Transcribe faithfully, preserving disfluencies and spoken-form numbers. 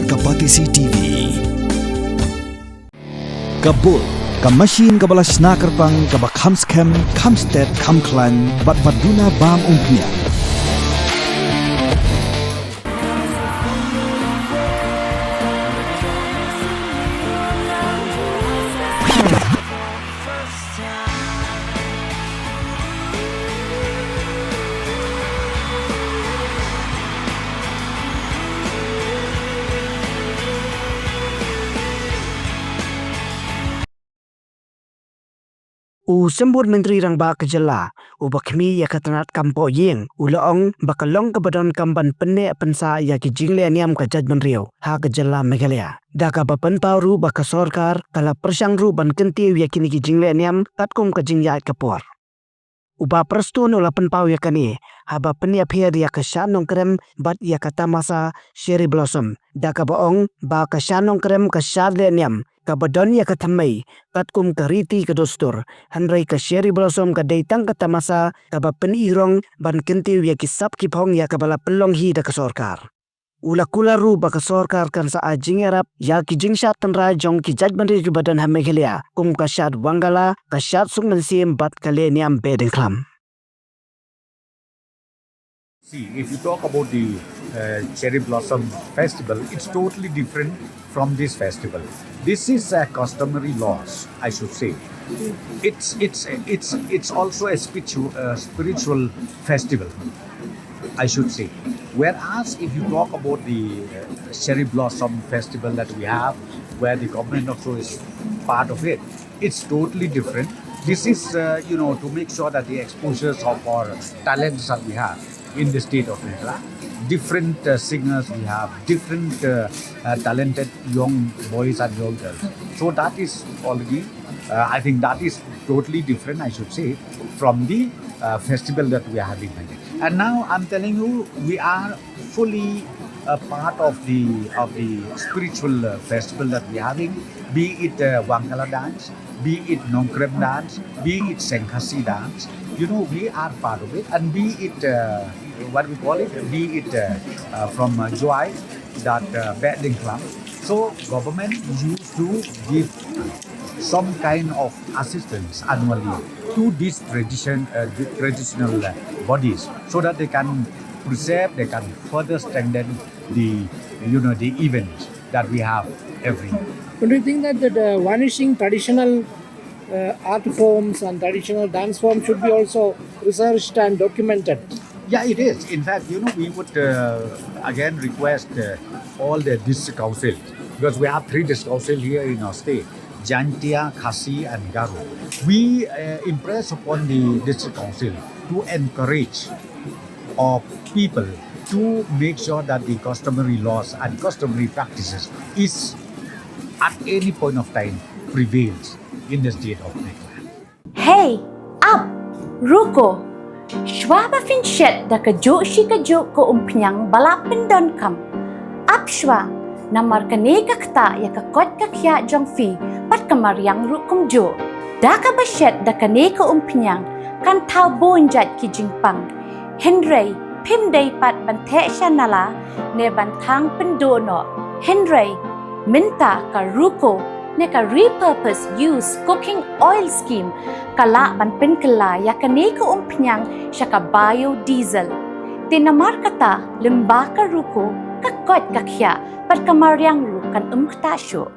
Ka Batesi T V. Ka bul, ka machine kaba la shna kyrpang, kaba kham skhem, kham stet, kham khlaiñ, bad ba duna bam umphniang. U Symbud Myntri Rangbah ka jylla, uba khmih ïa ka tnat kam pohïing, u la ong ba ka long kaba donkam ban pynneh pynsah ïa ki jingleh niam ka jaitbynriew ha ka jylla Meghalaya. Da kaba pynpaw ruh ba ka sorkar ka la pyrshang ruh ban kyntiew ïa kine ki jingleh niam katkum ka jingïaid ka por. U Bah Prestone u la pynpaw ïa kane haba pynïapher ïa ka Shad Nongkrem bad ïa ka tamasa Cherry Blossom, da kaba ong ba ka Shad Nongkrem ka shad leh niam kaba don ïa ka thymmei katkum ka riti ka dustur, hynrei ka Cherry Blossom ka dei tang ka tamasa kaba pynïarong ban kyntiew ïa ki sap ki phong ïa kaba la pynlong hi da ka sorkar. U la kular ruh ba ka sorkar kan sa ai jingïarap ïa ki jingshad tynrai jong ki jaitbynriew kiba don ha Meghalaya, kum ka shad Wangala, ka shad Suk Mynsiem bad ka leh niam Behdeiñkhlam. See, if you talk about the uh, Cherry Blossom Festival, it's totally different from this festival. This is a customary laws, I should say. It's it's it's it's also a spiritual uh, spiritual festival, I should say. Whereas if you talk about the uh, Cherry Blossom Festival that we have, where the government also is part of it, it's totally different. This is, uh, you know, to make sure that the exposures of our talents that we have in the state of Meghalaya, different uh, singers we have, different uh, uh, talented young boys and young girls. So that is already, uh, I think that is totally different, I should say, from the uh, festival that we are having. And now I'm telling you, we are fully a part of the of the spiritual uh, festival that we are having, be it uh, Wangala dance, be it Nongkrem dance, be it Sengkhasi dance. You know, we are part of it, and be it uh, what we call it, be it uh, uh, from uh, Jowai, that uh, Behdeiñkhlam. So government used to give some kind of assistance annually to these tradition, uh, the traditional uh, bodies, so that they can preserve, they can further strengthen the, you know, the event that we have every year. Don't you think that the uh, vanishing traditional uh, art forms and traditional dance forms should be also researched and documented? Yeah, it is. In fact, you know, we would uh, again request uh, all the district council, because we have three district council here in our state, Jaintia, Khasi and Garo. We uh, impress upon the district council to encourage our people to make sure that the customary laws and customary practices is at any point of time prevails in the state of Meghalaya. Hei, ap, ruko. Shwa ba phin shet da kajuh shi kajuh ka umphniang ba la pyndonkam, ap shwa, namar kane ka ktah ïa ka koit ka khiah jong phi bad ka mariang ruh kumjuh. Da kaba shet da kane ka umphniang kan thaw bun jait ki jingpang. Hynrei phim dei pat ban theh sha nala ne ban thang pynduh noh. Hynrei mynta ka ruko ne ka repurpose use cooking oil scheme ka lah ban pynkylla ïa kane ka umphniang sha ka biodiesel. Te namar kata, lyngba ka ruko, ka koit ka khiah bad ka mariang ruh kan ym ktah shuh.